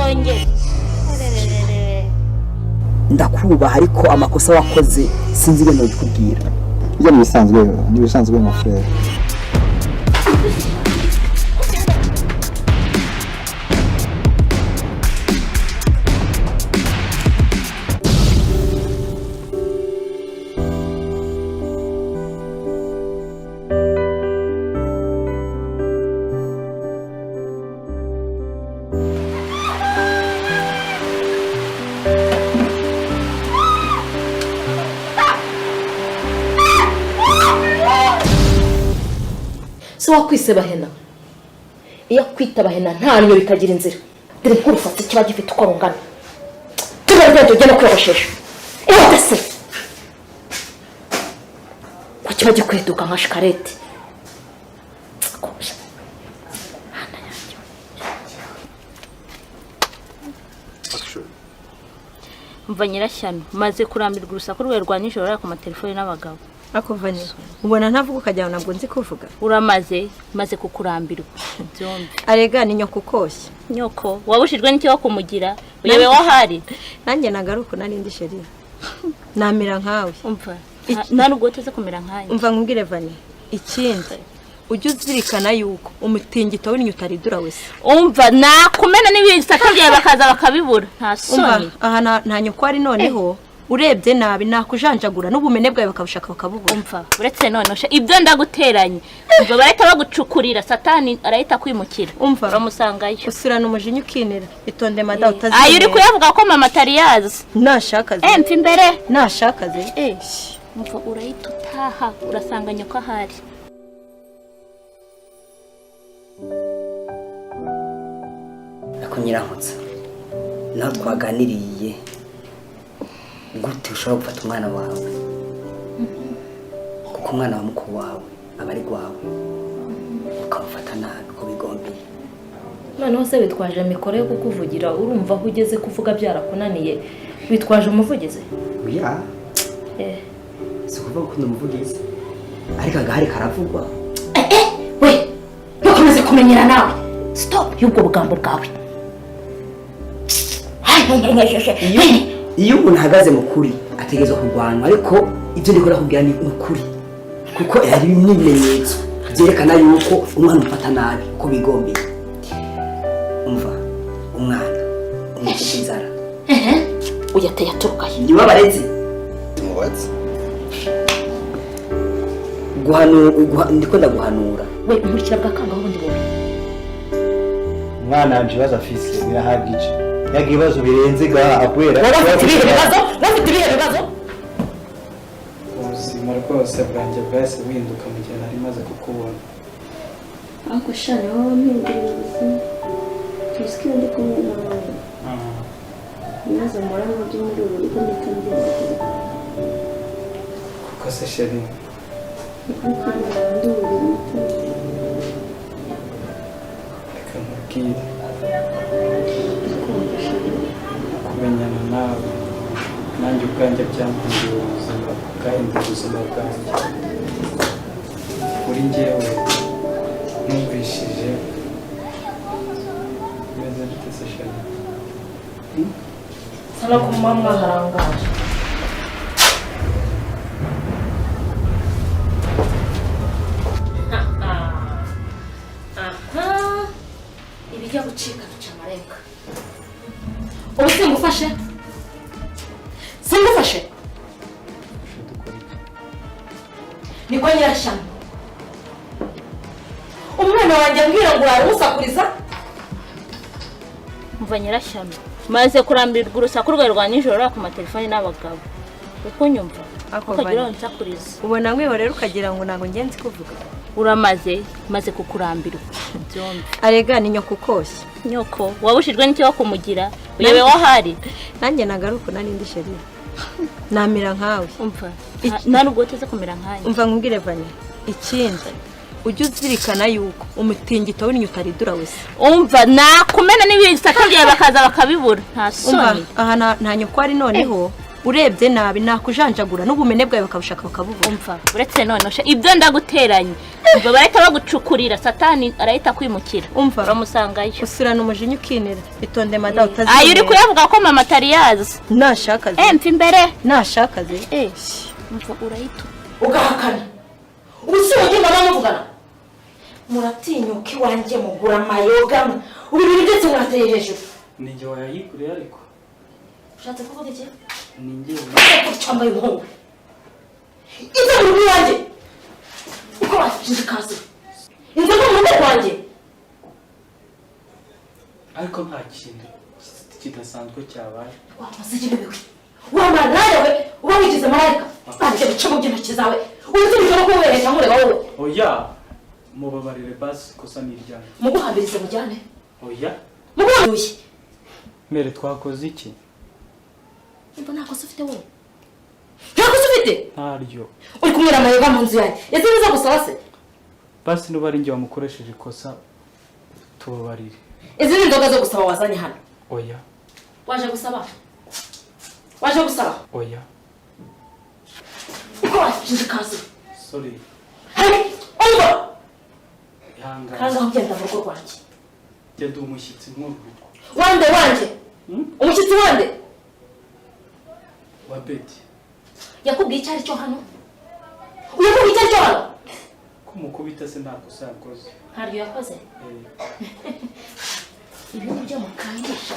Ntuzongere. Ndakubaha, ariko amakosa wakoze sinzi ibintu bikubwira. Ibyo ni ibisanzwe, ni ibisanzwe, mon frère. Se wakwise bahena, iyo akwita bahena nta niyo bikagira inzira. Dore nk'urufata kiba gifite uko rungana. Tubari rwenda ugenda kwiyogoshesha ihute se, ko kiba gikweduka nka shikarete. Mva nyirashyano, maze kurambirwa urusaku rwawe rwa nijoro ruri ku matelefoni n'abagabo. Ako Vani, ubona ntavuga ukagira ngo ntabwo nzi kuvuga. Uramaze, maze kukurambirwa byombi. Arega ni nyoko ukoshye. Nyoko wabushijwe n'icyo kumugira, uyobe wahari. Nanjye nagaruka nari ndi chérie, namera nkawe. Umva, nta nubwo uteze kumera nkanjye. Umva nkubwire Vani, ikindi ujye uzirikana yuko umutingito w'inyo utaridura wese. Umva, nakumena n'ibisaka byawe bakaza bakabibura, nta soni. Aha nta nyoko ari noneho. Urebye nabi nakujanjagura n'ubumene bwawe bakabushaka bakabubura. Umva, uretse none ibyo ndaguteranye, umva barahita bagucukurira, satani arahita kwimukira. Umva, uramusangayo. Usurana umujinya ukinira. Itonde mada utazimera. Ayo uri kuyavuga ko mama atari yazi. Nashakaze. Mfa imbere. Nashakaze. Umva, urahita utaha urasanga nyoko ahari. Ako nyirankotsa, naho twaganiriye gute ushobora gufata umwana wawe, kuko umwana wa mukuru wawe aba ari gwawe, ukamufata nabi uko bigombeye. Noneho se witwaje mikoro yo kukuvugira, urumva aho ugeze kuvuga byarakunaniye, witwaje umuvugizi? Oya, si ukuvuga ko ndi umuvugizi, ariko agahari karavugwa. We ntukomeze kumenyera nawe, stop y'ubwo bugambo bwawe. Iyo umuntu ahagaze mu kuri ategerezwa kurwanwa, ariko ibyo ndiko nakubwira ni ukuri, kuko hari ibimenyetso byerekana yuko umwana umufata nabi uko bigombeye. Umva, umwana umufite inzara uyateye aturukaye. Niba baretse ndiko ndaguhanura. We umurikira bwa kangaho ubundi wowe. Umwana wanje ibibazo afise birahagije, yaga ibibazo birenze gaha kubera wowe ufite ibihe bibazo, wowe ufite ibihe bibazo. Ubuzima rwose bwanjye bwahise buhinduka mu gihe nari maze kukubona. Ariko shana wowe wampinduriye ubuzima, tuzi ko iyo ndi kumwe nawe ibibazo mpora nabyo muri ubu rugo mpita mbyibagirwa. Kuko se chérie? Umwana wanduriye umutima. Reka nkubwire, kumenyana nawe nanjye ubwanjye byampinduye ubuzima, bwahinduye ubuzima bwanjye. Kuri njyewe numvishije meze bite se chérie? Sana ko mama mwaharangaje. Aha, ibijya gucika bica amarenga. Ubu singufashe, singufashe. Niko nyirashyano, umwana wanjye ambwira ngo uramusakuriza. Mva nyirashyano, maze kurambirwa urusaku rwawe rwa nijoro ruri ku matelefoni n'abagabo. Ukunyumva ukagira ngo nsakurize. Ubona nkwihorera ukagira ngo ntabwo ngenzi kuvuga. Uramaze, maze kukurambirwa byombi. Arega ni nyoko ukoshye. Nyoko wabushijwe n'icyo kumugira, uyobe wahari. Nanjye nagaruka nari ndi chérie, namera nkawe. Umva, nta nubwo uteze kumera nkanjye. Umva nkubwire Vani, ikindi ujye uzirikana yuko umutingito w'inyo utaridura wese. Umva, nakumena n'ibisaka byawe bakaza bakabibura, nta soni. Aha nta nyoko ari noneho. Urebye nabi nakujanjagura n'ubumene bwawe bakabushaka bakabubura. Umva, uretse none ibyo ndaguteranye, Ubwo barahita bagucukurira, satani arahita kwimukira. Umva. Uramusangayo. Usirana umujinya ukinira. Itonde madamu utazi. Ayo uri kuyavuga ko mama atari yazi. Nashaka ze. Mfa imbere. Nashaka ze. Umva urahita ugahakana. Ubu si ugenda bamuvugana. Muratinyuka iwanjye mugura amayoga. Ubu ibintu byose mwateye hejuru. Ninjye wayayiguriye ariko. Ushatse kuvuga iki? Ninjye cyambaye umuhungu. Inza mu rugo iwanjye. Uko washinze ikaze. Inza mu rugo rwanjye. Ariko nta kintu kidasanzwe cyabaye. Wamaze igibewe. Wamaraya we, uba wigize marayika. Banjye bice mu by'intoki zawe. Uzi no kuwereka nkureba wowe. Oya. Mubabarire basi kosa ni iryanjye. Muguhambirize mujyane. Oya. Muguhambiye. Mere twakoze iki? Imba nta kosa ufite wowe. Nta kosa ufite? Ntaryo. Uri kumwera amayoga mu nzu yanjye. Ese niza gusaba se? Basi nuba ari njye wamukoresheje ikosa tubabarire. Izi ni inzoga zo gusaba wazanye hano. Oya. Waje gusaba? Waje gusaba? Oya. Uko washinze ikaze? Sorry. Hari umva. Ihangane. Kandi aho ugenda mu rugo rwanjye. Jya ndi umushyitsi nk'urugo. Wande wanje. Umushyitsi wande? Wa Betty. Yakubwiye icyo ari cyo hano? Yakubwiye icyo ari cyo hano? Ko mukubita se nta kosa yakoze. Ntaryo yakoze? Ibintu byo mukangisha.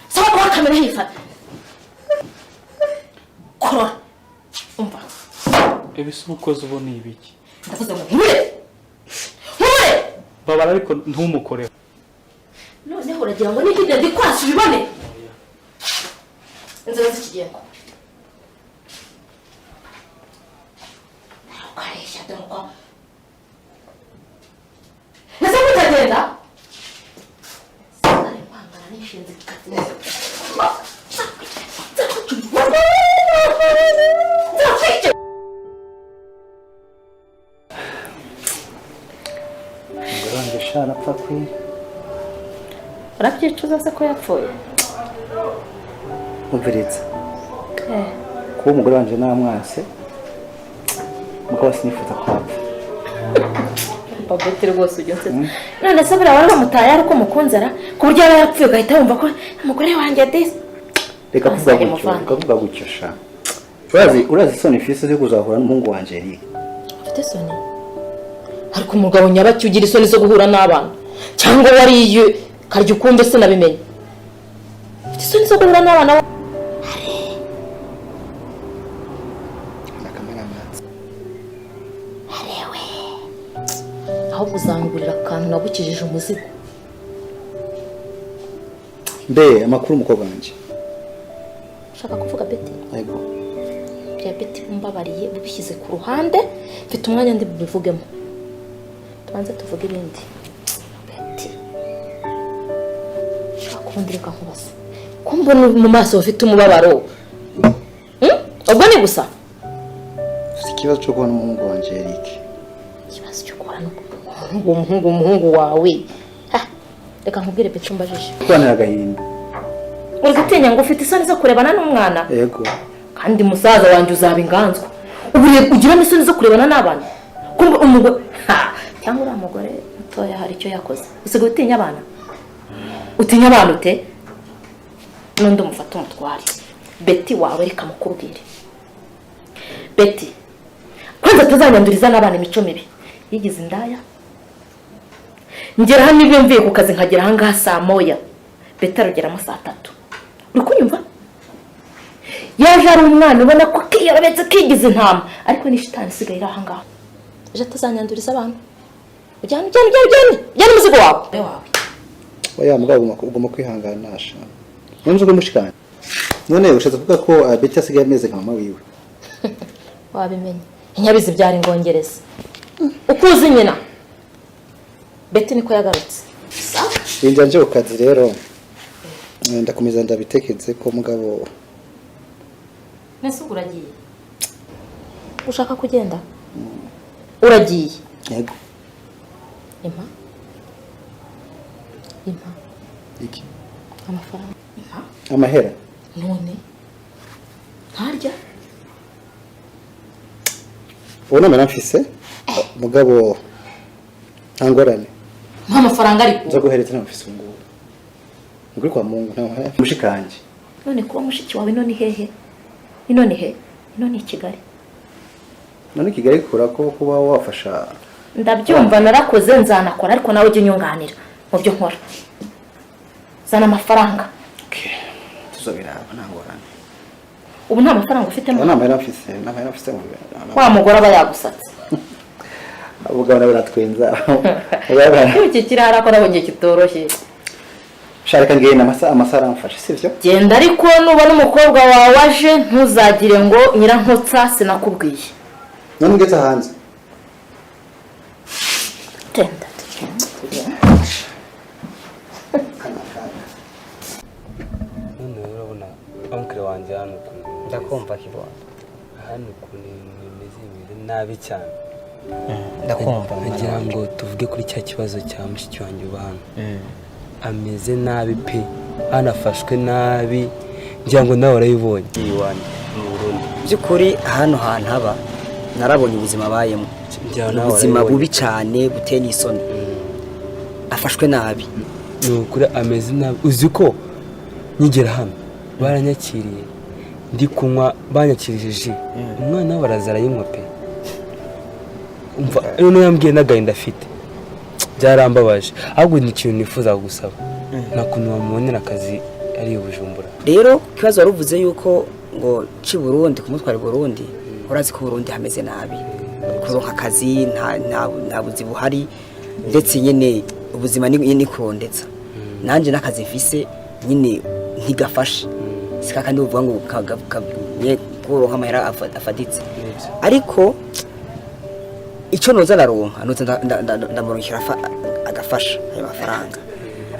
Saba kuba kamera yifata. Korora. Umva. Ebise ubukoze ubu ni ibiki? Ndavuze ngo nkurure. Nkurure. Babara ariko ntumukoreho. Noneho uragira ngo n'ikindi ndikwasi ubibone. Inzira z'ikigengo. Ukareshya dore uko. Ese kutagenda? Sinari kwangana n'inshinzi kazi. Umugore shana apfa kwe. Urabyicuza se ko yapfuye? Umviritse. Kuba umugore wanje namwase mukaba sinifuza ko apfa. Babete rwose ujya unsetsa. None se buriya wari wamutaye ariko mukunzara ku buryo yaba yarapfuye ugahita wumva ko umugore wanjye desi. Reka kuvuga gutyo, reka kuvuga gutyo sha. Urazi isoni mfise zo kuzahura n'umuhungu wanje Eric. Ufite isoni? Ariko umugabo nyabaki ugira isoni zo guhura n'abana cyangwa wariye karya ukumve sinabimenye. Ufite isoni zo guhura n'abana. Aho kuzangurira akantu nagukijije umuzigo. Mbe amakuru umukobwa wanje. Ushaka kuvuga Betty? Yego. Bya Betty umbabariye ubishyize ku ruhande, mfite umwanya ndi bubivugemo. Tubanze tuvuge ibindi. Betty. Ushaka kubundi reka nkubaze. Ko mbona mu maso ufite umubabaro? Ubwo ni gusa? Ufite ikibazo cyo kubona umuhungu wanje Eric. Ikibazo cyo kubona umuhungu wawe. Reka nkubwire Betty umbajije. Kwanira agahinda. Uri gutinya ngo ufite isoni zo kurebana n'umwana? Yego. Kandi musaza wanjye uzaba inganzwa. Ubu ugira n'isoni zo kurebana n'abana? Kumva umugore cyangwa uriya mugore mutoya hari icyo yakoze. Usigaye utinya abana? Utinya abana ute? N'undi umufata umutware. Betty wawe reka mukubwire. Betty kwanza atazanyanduriza n'abana imico mibi. Yigize indaya. Ngera hano iyo mvuye ku kazi nkagera aha ngaha saa moya. Betty arugeramo saa tatu. Uri kunyumva? Yaje ari umwana ubona ko kiyobetse kigize intama, ariko ni shitani isigaye iri aha ngaha. Ejo atazanyanduriza abantu. Ujyane ujyane ujyane ujyane umuzigo wawe. Oya mugabo ugomba kwihangana sha. None uko mushikana. None ushatse kuvuga ko Betty asigaye ameze nka mama wiwe. Wabimenye. Inyabizi byari ngongereza. Ukuzi nyina. Betty niko yagarutse. Injya nje ukazi rero. Ndakomeza ndabitekeze ko mugabo. Nese uragiye? Ushaka kugenda? Uragiye? Yego. Impa. Impa. Iki? Amafaranga. Impa. Amahera. None. Ntarya. Ubu namara mfise mugabo ntangorane. Mpa amafaranga ariko. Nza guhereza nta mfise ngubu. Nguri kwa Mungu nta mushikanje. None kuba mushiki wawe none hehe? None he? None i Kigali. None Kigali kura ko kuba wafasha. Ndabyumva narakoze nzanakora ariko nawe ujye unyunganira mu byo nkora. Zana amafaranga. Okay. Tuzobiraba ntangorane. Ubu nta mafaranga ufite mu? Nta mfise, nta mfise mu. Wa mugore aba yagusatse. Abugabo nabo baratwenza. Iki kirara ko nabonye kitoroshye. Shareka ngenda amasaha aramfashe sivyo? Genda ariko nubona umukobwa wawe aje ntuzagire ngo nyirankotsa sinakubwiye. None ngeze hanze. Tenda. None urabona uncle wanjye hano ukuntu ndakumva kibondo. Hano ukuntu bimeze nabi cyane. Ndakumva. Nagira ngo tuvuge kuri cya kibazo cya mushiki wanjye uba hano. Ameze nabi pe, anafashwe nabi, ngira ngo nawe warayibonye. Iwanjye mu Burundi. Byukuri hano hantu haba narabonye ubuzima bayemo. Ubuzima bubi cyane buteye n'isoni. Afashwe nabi. Ni ukuri ameze nabi. Uzi ko nkigera hano baranyakiriye ndi kunywa banyakirije ji. Umwana we araza arayinywa pe. Umva none yambwiye n'agahinda afite. Byarambabaje. Ahubwo ni ikintu nifuza gusaba. Nta kuntu wamubonera akazi ari i Bujumbura. Rero kibazo waruvuze yuko ngo ci Burundi kumutwara Burundi urazi ko Burundi hameze nabi. Kuronka akazi nta buzi buhari ndetse nyene ubuzima ni kurondetsa. Nanje nakazi mfise nyine ntigafashe. Sika kandi uvuga ngo kuronka amahera afaditse. Ariko icyo noza naronka noza ndamuronkera agafasha ayo mafaranga.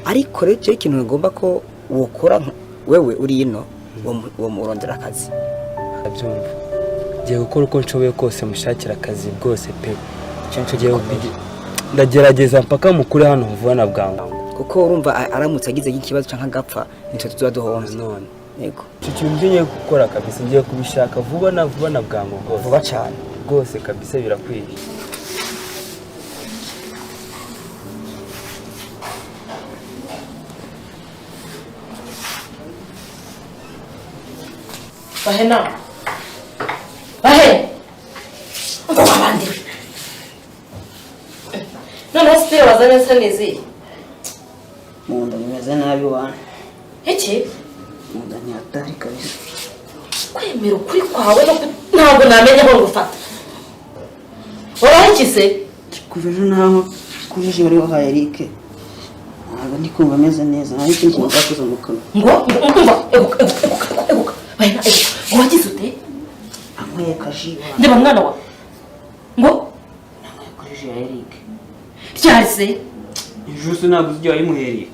Ariko rero cyo ikintu ngomba ko wokora wewe uri ino wo murondera akazi. Ndabyumva. Ngiye gukora uko nshoboye kose mushakira akazi bwose pe. Cyo ndagerageza mpaka mukure hano vuba na bwangu. Kuko urumva aramutse agize ikibazo canka agapfa nitwe tuzoba duhomvye. None yego. Icyo kintu ngiye gukora kabisa ngiye kubishaka vuba na vuba na bwangu rwose. Vuba cyane. Rwose kabisa birakwiye. Bahena. Bahe. Umva abandi. None sitire wazanye se nizi. Munda bimeze nabi wana. Iki? Munda ni hatari kabisa. Kwemera ukuri kwawe no ntabwo namenye aho ngufata. Warakize? Kuva ejo naho kujije wari wahaye Eric. Ntabwo ndi kumva ameze neza. Nta ikindi kintu cyakoze mu kanwa. Ngo umva eguka eguka eguka. Bahena eguka. Ngo wagize ute? Anyweye kaji wana. Ndeba mwana wa. Ngo nanyweye kuri ji ya Eric. Ryarize? Ejo se ntabwo uzi ibyo wayimuhereye.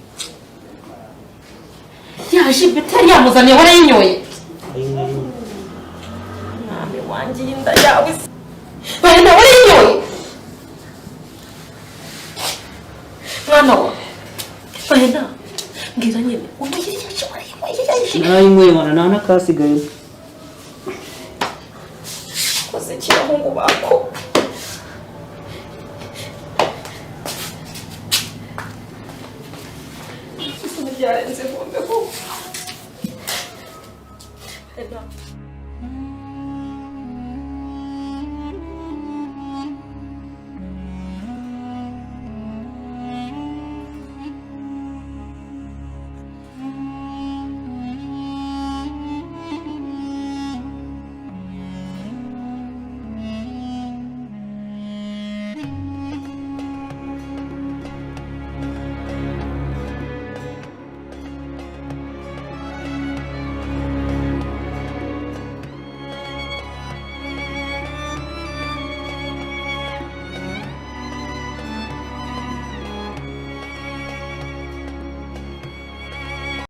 Yaje bitari yamuzaniye warayinyoye. Mwami wanjye inda yawe. Bahena warayinyoye. Mwana wa. Bahena mbwira nyine unyweye yaje warayinyoye yaje. Narayinyweye wana nta nakasigaye. Koze kirahungu bako. Byarenze bombe ko.